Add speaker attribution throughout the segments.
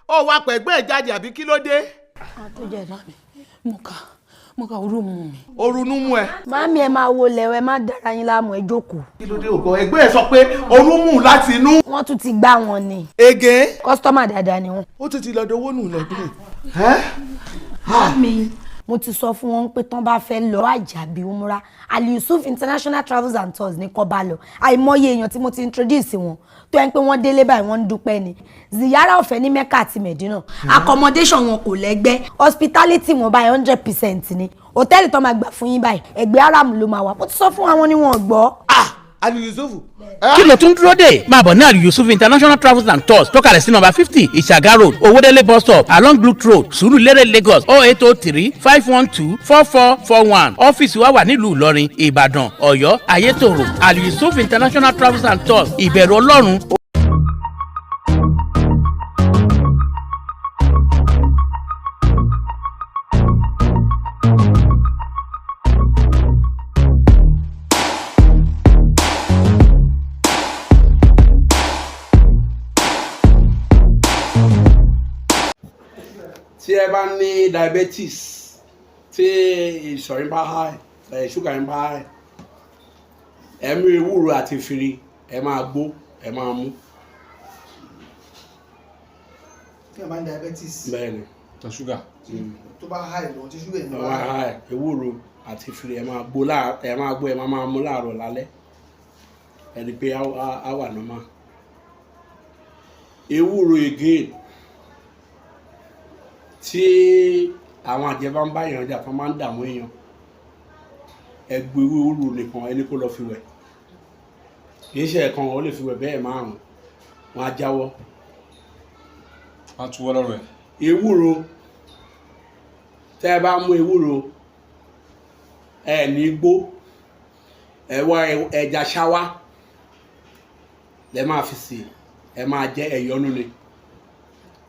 Speaker 1: Ó wá pẹ̀gbẹ́ ẹ̀ jáde àbí kí ló dé?
Speaker 2: Tó jẹ́ ìdá mi, mo kà orú mu mi.
Speaker 1: Orunú mú ẹ.
Speaker 3: Màámi, ẹ máa wo lẹ̀wẹ̀, má dára yín láàmú, ẹ jókòó.
Speaker 1: Kí ló dé ògbọ́? Ẹgbẹ́ ẹ sọ pé orun mú láti inú.
Speaker 3: Wọ́n tún ti gbá wọn ni.
Speaker 1: Ege.
Speaker 3: Customer dáadáa ni wọ́n.
Speaker 1: Ó tún ti lọ dowó nù lọ́dún yìí.
Speaker 3: Màámi, mo ti sọ fún wọn pé tán bá fẹ́ lọ àjàbí umra, Ali Yusuf International Travels and Tours ní kó bá lọ. Àìmọye èèyàn tí mo ti introduce wọn tó yẹn pé wọ́n délé báyìí, wọ́n ń dúpẹ́ ni. Ziyara ọ̀fẹ́ ní Mecca àti Medina, accommodation wọn kò lẹ́gbẹ́, hospitality wọn báyìí 100% ni. Hòtẹ́ẹ̀lì tó máa gbà fún yín báyìí, ẹgbẹ́ Aram ló máa wà. Mo ti sọ fún àwọn ni wọn gbọ́.
Speaker 1: Ah, Ali Yusuf.
Speaker 4: Kí ló tún dúró dè? Máa bọ̀ ní Ali Yusuf International Travels and Tours tó kalẹ̀ sí nọ́mbà 50, Ìṣàgá Road, Owódélé bus stop, along Blue Road, Sùúrùlérè, Lagos, 08035124441. Ọ́fíìsì wa wà nílùú Ìlọrin, Ìbàdàn, Ọ̀yọ́, Ayétòrò. Ali Yusuf International Travels and Tours, ìbẹ̀rù Ọlọ́run.
Speaker 5: Tí ẹ bá ní diabetes, tí ìsọ̀rí bá high ẹ̀, ṣúgà yín bá high, ẹ mú ewúro àti fìrí, ẹ máa gbó, ẹ máa mú.
Speaker 6: Tí a bá ní diabetes?
Speaker 5: Bẹ́ẹ̀ ni.
Speaker 7: Tọ ṣúgà.
Speaker 6: Tó bá high lọ, tí ṣúgà yẹn
Speaker 5: ẹ
Speaker 6: bá
Speaker 5: máa
Speaker 6: high.
Speaker 5: High, ewúro àti fìrí, ẹ máa gbó ẹ máa gbó, ẹ máa máa mú láàárọ̀ lálẹ́, ẹ rí i pé á wà normal. Ewúro again, tí àwọn àjẹ́ bá ń bá èèyàn jà, tó máa ń dààmú èèyàn, ẹ gbó ewúro nìkan, ẹni kó lọ fi wẹ̀. Kì í ṣe ẹ̀kan, ó lè fi wẹ̀ bẹ́ẹ̀ márùn-ún, wọn á jáwọ́.
Speaker 7: Wọ́n á túwọ́ lọ́rọ̀ ẹ̀.
Speaker 5: Ewúro, tẹ́ ẹ bá mú ewúro, ẹ ní gbó, ẹ wá ẹja ṣáwá lẹ máa fi sè, ẹ máa jẹ, ẹ̀yọ́nú ni.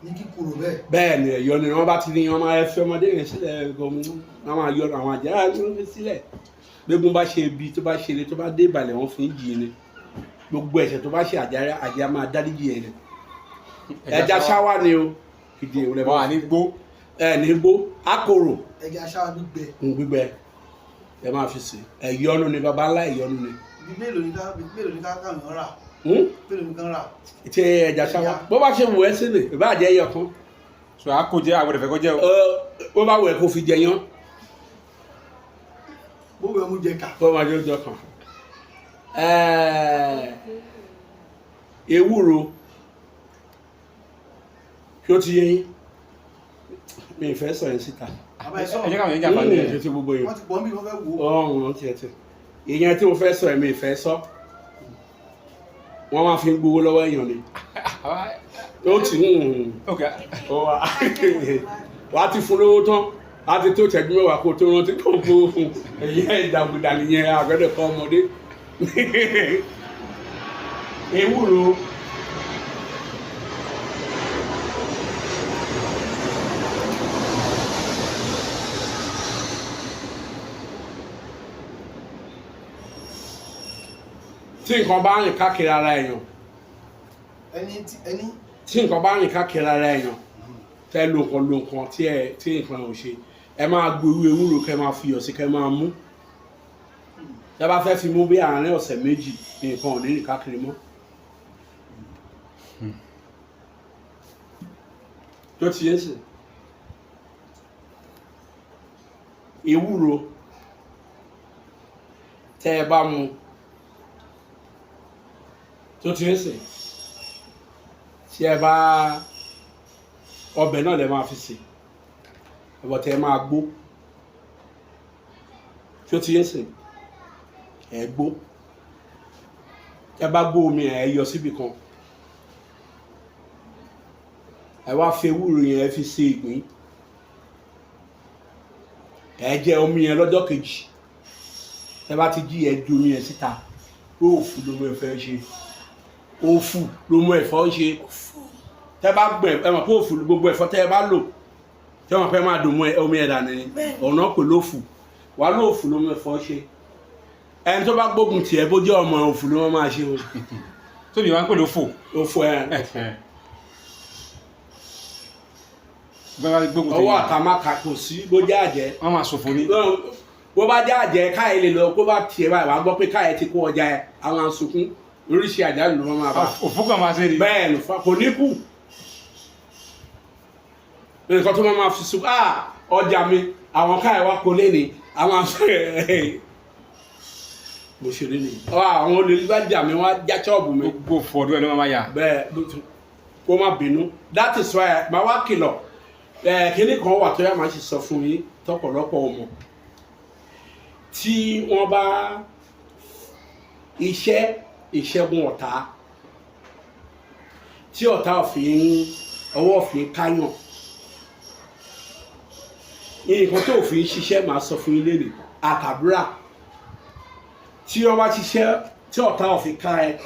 Speaker 6: Ní kíkorò bẹ́ẹ̀?
Speaker 5: Bẹ́ẹ̀ ni, ẹ̀yọ́nú ni. Wọ́n bá ti ní wọ́n máa fi ọmọdé yẹn sílẹ̀ gan, wọ́n máa yọ àwọn àjẹ́ á wọ́n fi sílẹ̀. Gbégun bá ṣe ibi tó bá ṣe ni, tó bá dé ìbàlẹ̀, wọ́n fi ń jì ní gbogbo ẹ̀ṣẹ̀ tó bá ṣe, àjẹ́ àjẹ́ á máa dáríjì ẹ̀ ni. Ẹja ṣáwá ni o, ìdí ìwúlẹ̀.
Speaker 7: Wọ́n à ní gbó.
Speaker 5: Ẹ ní gbó, akoro.
Speaker 6: Ẹja ṣáwá gbígbẹ.
Speaker 5: Ń gbígbẹ, ẹ máa fi sè, ẹ̀yọ́nú ni, baba ńlá ẹ̀yọ́nú ni.
Speaker 6: Bí mélòó ni ká, bí mélòó ni ká káwọn èèyàn rà?
Speaker 5: Hmm?
Speaker 6: Mélòó ni kán rà?
Speaker 5: Tí ẹja ṣáwá, bó bá ṣe wù ẹ́ sílẹ̀, ìbá jẹ́ ẹyọ kan.
Speaker 7: So a kò jẹ́ àwọn ìfẹ́ kó jẹ́ o.
Speaker 5: Bó bá wù ẹ́ kó fi jẹ yán.
Speaker 6: Bó bẹ mú jẹ ká.
Speaker 5: Bó máa jẹ́ oúnjẹ kan. Ewúro kí ó ti yé yín, mi ì fẹ́ sọ yẹn síta.
Speaker 6: Àbá ẹ sọ.
Speaker 7: Ẹ jẹ́ káwọn èèyàn jàǹfààní ẹ̀.
Speaker 5: Ṣe ti gbogbo yẹn.
Speaker 6: Wọ́n ti pọ̀ ń bí, wọ́n fẹ́ wò ó.
Speaker 5: Ọ̀hún tiẹ̀ tiẹ̀, ìyẹn tí mo fẹ́ sọ yẹn, mi ì fẹ́ sọ. Wọ́n máa fi ń gbowó lọ́wọ́ èèyàn ni. Ó ti ń wà á ti fún lówó tán, á ti tó ìṣẹ́jú 10 kó tó rántí kó gbowó fún ẹ̀yìn. Ìdàgbùdà nìyẹn, àgbẹ̀dẹ̀ kọ́ ọmọdé. Ewúro, tí nǹkan bá rìn káàkiri ara èèyàn,
Speaker 6: Ẹni tí ẹni.
Speaker 5: Tí nǹkan bá rìn káàkiri ara èèyàn, tẹ́ lo nǹkan, lo nǹkan tí ẹ tí nǹkan ò ṣe, ẹ máa gbo ewé ewúro, kẹ́ máa fi iyọ̀ sí, kẹ́ máa mú. Tẹ́ bá fẹ́ fi mú bí àárín ọ̀sẹ̀ 2, nǹkan ò ní rìn káàkiri mọ́. Tó ti yé sí, ewúro tẹ́ ẹ bá mu, tó ti yé sí, tí ẹ bá ọbẹ̀ náà lẹ máa fi sè, ọbẹ̀ tẹ́ ẹ máa gbó, tí ó ti yé sè, ẹ gbó. Tẹ́ bá gbó omi ẹ, yọ síbì kan, ẹ wá fi ewúro yẹn, ẹ fi ṣe ìgbín, ẹ jẹ omi yẹn lọ́jọ́ kejì. Tẹ́ bá ti jí, ẹ ju omi yẹn síta. Òòfù ló mú ẹ̀fọ́ ṣe, òòfù ló mú ẹ̀fọ́ ṣe. Tẹ́ bá gbẹ, ẹ mọ̀ pé òòfù, gbogbo ẹ̀fọ́ tẹ́ ẹ bá lò, tẹ́ mọ̀ pé máa dùn mọ́ omi ẹ̀ dànù ni, ọ̀nà pè lófù wà, lóòfù ló mú ẹ̀fọ́ ṣe. Ẹni tó bá gbógun tiẹ̀, bó jẹ́ ọmọ, òfù ló máa ṣe o.
Speaker 7: Tóbi wá ń pè ló fò.
Speaker 5: Òfò ẹ̀.
Speaker 7: Bẹ́ẹ̀ bá gbógun
Speaker 5: Ọwọ́
Speaker 7: tèèyàn.
Speaker 5: àtàmàkà kò sí bó jẹ́ àjẹ́.
Speaker 7: Wọ́n máa ṣòfò ní.
Speaker 5: Bó bá jẹ́ àjẹ́, káyẹ̀ lè lọ, kó bá tiẹ̀ báyìí, wàá gbọ́ pé káyẹ̀ ti kó ọjà ẹ̀, àwọn asunkún oríṣi àjálù ló máa bá.
Speaker 7: Òfò kan máa ṣe ni.
Speaker 5: Bẹ́ẹ̀ ló fa kò ní kú. Nǹkan tó máa fi sunkún, ah, ọjà mi, àwọn káyẹ̀ wá kó lé ní àwọn aṣọ bó ṣe rí nìyí. Àwọn olè bá jà mí, wọ́n á já ṣọ́ọ̀bù mi.
Speaker 7: Gbogbo fọdún ẹ̀ ló máa yà.
Speaker 5: Bẹ́ẹ̀ kó má bínú. That is why màá wá kìlọ̀ ẹ̀. Kíní kan wà tó yà máa ṣe sọ fún yín tọ̀pọ̀lọpọ̀ ọmọ tí wọ́n bá iṣẹ́ ìṣẹ́gun ọ̀tá, tí ọ̀tá òfin ọwọ́ òfin káyàn, nǹkan tó òfin ṣiṣẹ́, máa sọ fún yín lẹ́nu àtàdúrà tí wọ́n bá ṣiṣẹ́ tí ọ̀tá òfin ká ẹ.